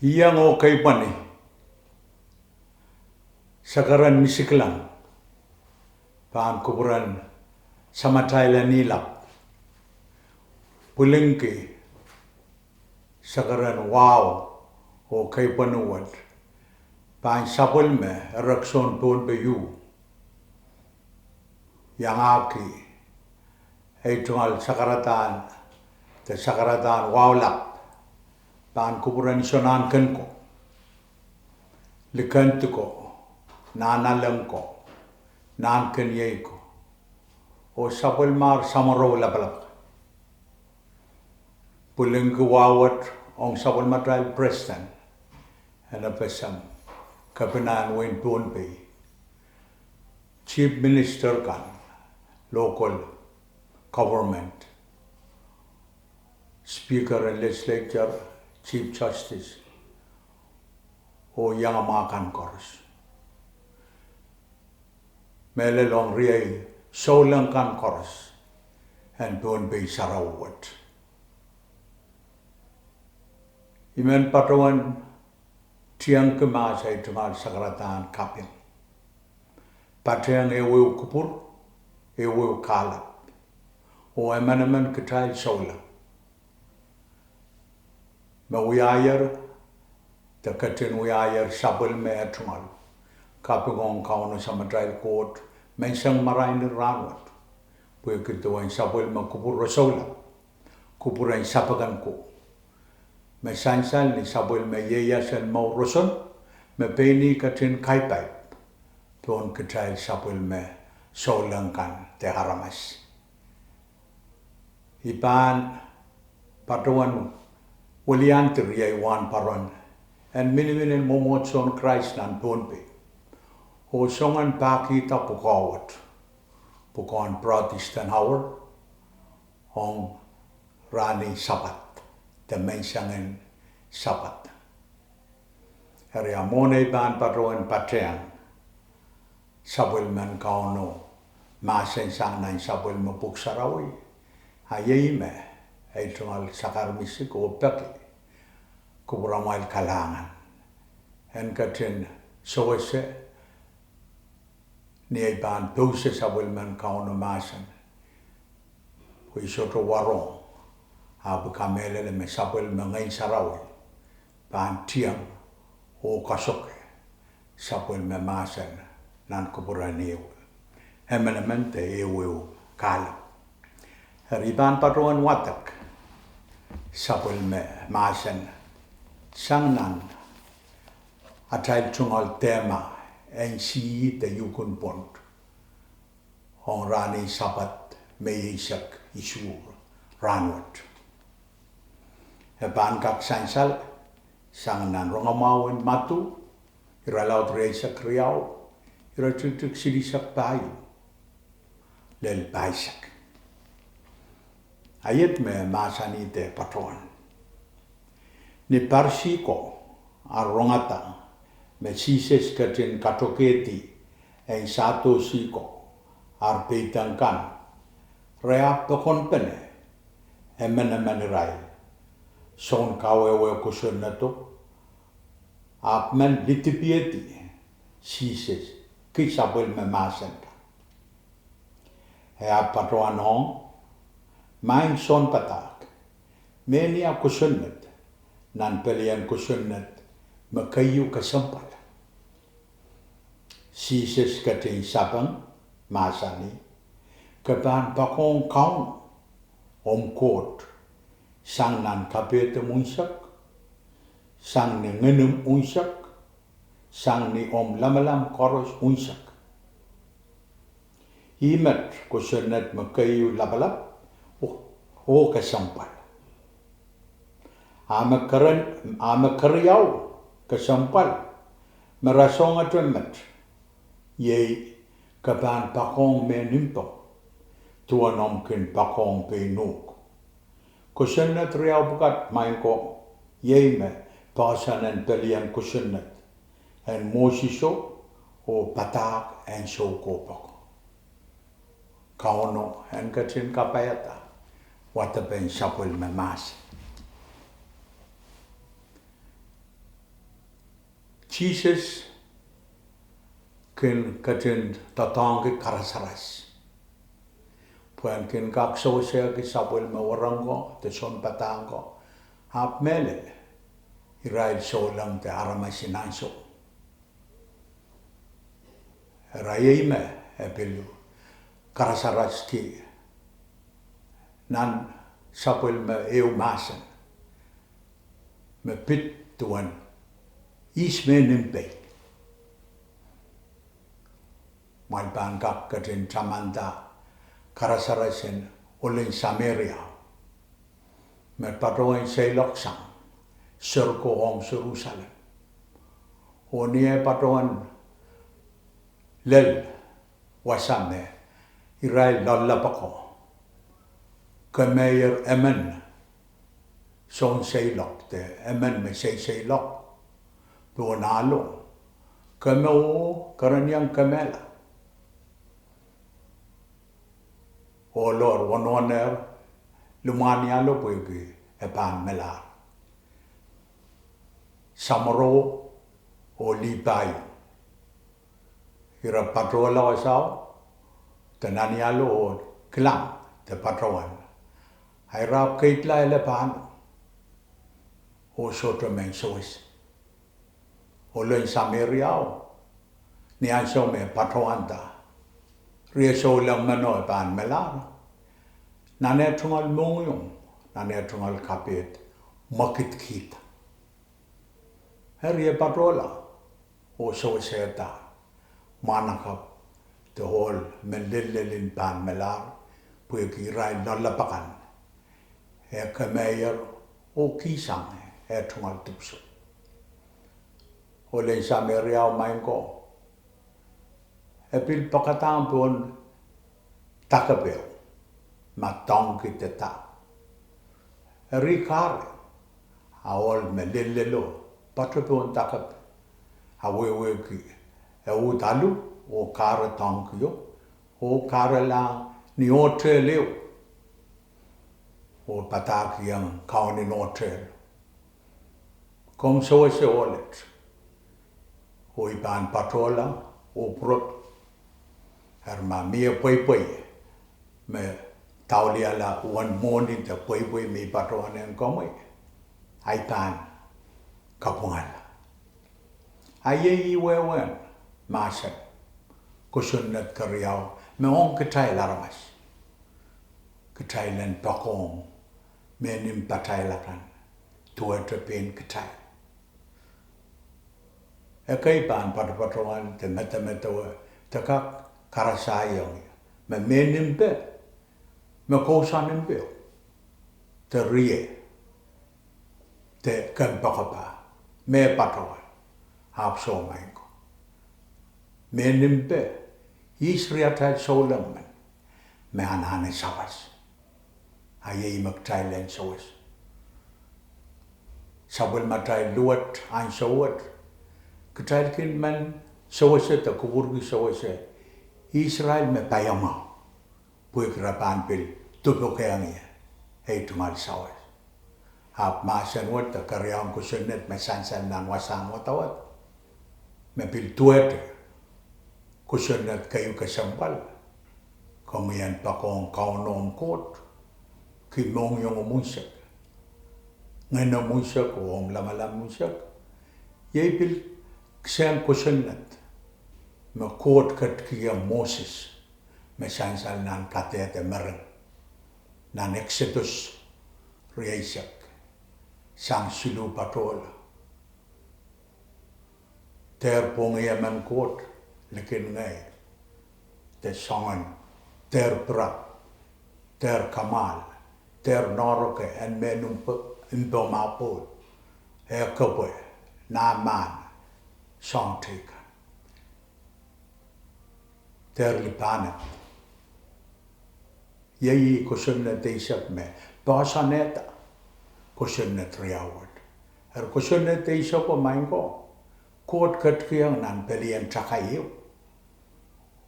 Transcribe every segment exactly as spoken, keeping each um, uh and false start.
Iang oh keipweni, sakaran misikilang pahn kupwuren Samatail Ahnihlup, pwilingki sakaran wahu oh keipweni wet pahn sapwellime erekiso en Pohnpei iangahki ei tungoal sakaradahn, de sakaradahn wahu lap pahn kupwuren Iso Nahnken ko, Likend ko, Nahnalek ko, Nahnkeniei ko, oh sapwellimar samworo lapalap. Pwilingki wahu wet ong sapwellimatail President, N F S M, Kepinahn wehin Pohnpei, Chief Minister kan, Local Government, Speaker en Legislature, Chief Justice, oh iangama kan koaros. Mehlel ong riei souleng kan koaros en Pohnpei sarawi wet. I men patohwan tiengki mahs ei tungoal sakaradahn kaping, patehng ehuehu kupwur, ehuehu kahlap, oh emenemen kitail souleng me wiahier, de ketin wiahier sapwellime tungoal, kaping ong Kauno Samatail Koht menseng marain en rahnwet, pwehki duwen sapwellime kupwur rosoula, kupwuren sapwellime ko, me sansal ni sapwellime ieias en mour roson, me pein ih ketin kaipaip pohn kitail sapwellime souleng kan de aramas. I pahn patohwan weliandi riei wahnpoaron en miniminen mwomwohdiso en Krais nan Pohnpei, oh soangen pahkihda pwukoa wet, pwukoahn Protestant Hour, ong rahn en Sapad, de menseng en Sapad. Eri a mwohn ei pahn patohwan patehng sapwellimen Kauno mahsen sang nan sapwellime pwuhk sarawi, a iei me ei tungoal sakar misik oh peki kupwuramwail kalahngan en ketin sewese ni ei pahn pouse sapwellimen Kauno mahsen, pwe I sohte warohng, ahpw I kamehlele me sapwellime Ngehn Sarawi pahn tieng oh kasohke sapwellime mahsen nan kupwuren ehu emenemen de ehuehu kahlap. Eri I pahn patohwan wadek sapwellime mahsen sang nan atail tungoal dehma en sie de iukun pwond ong rahn en Sapad, Mei eisek isuh, rahnwet. E pahn kak sansal sang nan rongamwahu en Madiu, irelaud rieisek riau, iretikitik silihsek pahieu lel pahisek. A iet me mahsanih de patohwan: Ni Parisi ko ar rongada me Sises ketin katokehdi en Sadusi ko ar peidek kan, re ahpw pokonpene emenemen irail sounkawehwe kosonnedo, ahpw men lidipiedi Sises ki sapwellime mahsen kan. E ahpw patohwanohng, Maing Sounpadahk, mehnia kosonned nan pelien kosonned me keieu kesempwal? Sises ketin sapeng, mahsanih, Ke pahn poakohng Kauno omw Koht sang nan kapehdem unsek, sang ni ngehnim unsek, sang ni omw lamalam koaros unsek. Ih met kosonned me keieu lapalap oh kesempwal. A me keriau kesempwal me rasehngete met, iei, Ke pahn poakohng mehn mpomw duwen omw kin poakohng pein uhk. Kosonned riau pwukat, maing ko, iei me poahsoan en pelien kosonned en Mosiso oh padahk en soukohpo ko. Kauno en ketin kapaiada wadepen sapwellime mahsen. Sises kin ketin doadoahngki karasaras pwehn kin kak sewesehki sapwellime wahnpoaron ko de sounpadahk ko, ahpw mehlel, irail souleng de aramas en ansou. Eri iei me e pil karasaraski nan sapwellime ehu mahsen me pid duwen ihs mehn impe. Mwail pahn kak ketin tamanda karasaras en ohlen Sameria me patohwan seiloak sang Seriko ong Serusalem. Oh ni eh patohwan lel wasa me irail loallap ako, kemeier emen sounseiloak de emen me seiseiloak pohn ahlo, kemeo, kerenieng kemehla. Ohl wonwohner limwahn ahlo pwehki e pahn melahr. Samworo oh Lipai ira patohla wasao de nan ahlo oh kilang de patohwan. Ira ahpw keidla ele pahn oh sohte mehn sewese. Ohlen Sameriao, ni ansou me patohwanda, rie souleng meno e pahn melahr. Nan eh tungoal mohngiong, nan eh tungoal kapehd, mwekidkihda. Eri e patohla oh sewesehda mwahnakapw de ohl me lellel en pahn melahr, pwehki irail loallap akan e kemeier oh kihsang eh tungoal dipwisou. Ohlen Sameriao, maing ko, e pil poakadahng pohn dakep ehu, ma donkey de dah. Eri kahre, a ohl me lellelo poate pohn dakep, a wehwehki e uhd alu oh kahre donkey o, oh kahrelahng ni ohtehl ehu, oh padahkihong kaun en ohtehl, Komw sewese ohlet, oh I pahn patohla oh pwurod. Eri ma mie pweipwei me dauliala uwen mwohni de pweipwei me I patohwanehng komwi, ahi pahn kapwungala. A iei ih wehwehn mahsen kosonned keriau me ong kitail aramas, kitail en poakohng mehn impatail akan duwehte pein kitail. Ekei pahn patopatohwan de medemedewe de kak karasahiong ie me mehn impe, me kousoan impeo, de rie, de kempoakepah, me patohwan, ahpw soh, maing ko, mehn impe ihs riatail souleng men me anahne sawas. A iei me kitail en sewese. Sapwellimatail luwet ansou wet, kitail kin men sewese de kupwurki sewese Israel me paiamwahu, pwehki re pahn pil dupukehng ie ei tungoal sawas. Ahpw mahsen wet de keriaun kosonned me sansal nan wasahn wadawad me pil duwehte kosonned keieu kesempwal: Komwi en poakohng Kauno omw Koht ki mohngiong omw unsek, ngehnomw unsek oh omw lamalam unsek. Iei pil kisehn kosonned me Koht ketikihong Moses me sansal nan Kadehde Mering, nan Eksodos rieisek, sang siluh patohla: Dehr pwongih emen koht likin ngehi, de soangen, dehr pirap, dehr kamwahl, dehr noahrok en mehn impe, impohmw pohl, eh kepwe, nah mahn, soahng teikan, dehr lipahned. Iei ih kosonned eisek me poahsoanehda kosonned riau wet. Eri kosonned eiseko, maing ko, Koht ketikihong nan pelien takai ehu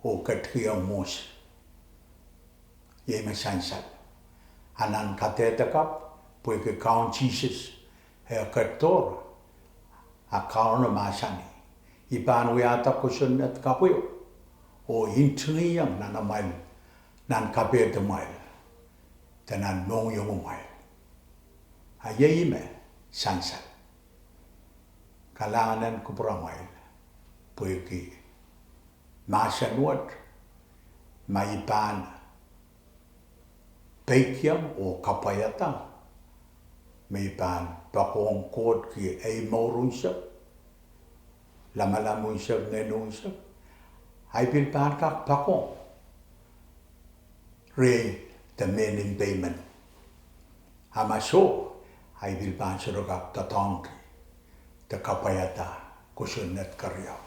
oh ketikihong Moses. Iei me sansal: A nan kadehde kapw, pwehki Kaun Sises eh ketidohr, a Kauno mahsanih: I pahn wiahda kosonned kapw oh ntingihong nan amwail, nan kapehdamwail, de nan mohngiongimwail. A iei me sansal. Kalahngan en kupwuramwail pwehki mahsen wet, ma I pahn peikiong oh kapwaiada, me I pahn poakohng Koht ki ei mour unsek, lamalam unsek, ngehn unsek, ahi pil pahn kak poakohng riei de mehn impeimeno. A ma soh, ahi pil pahn sohte kak doadoahngki de kapwaiada kosonned keriau.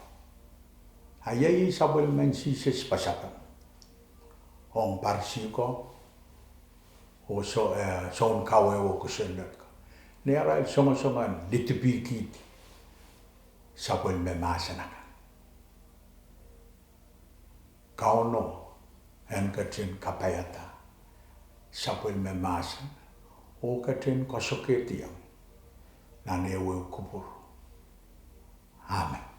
A iei sapwellimen Sises pasapeng ong Parisi ko oh soun kawehwe kosonned ko, ni arail songosong en lidipihkihdi sapwellime mahsen akan. Kauno en ketin kapaiada sapwellime mahsen oh ketin koasoakiong nan ehuehu kupwur. Amen.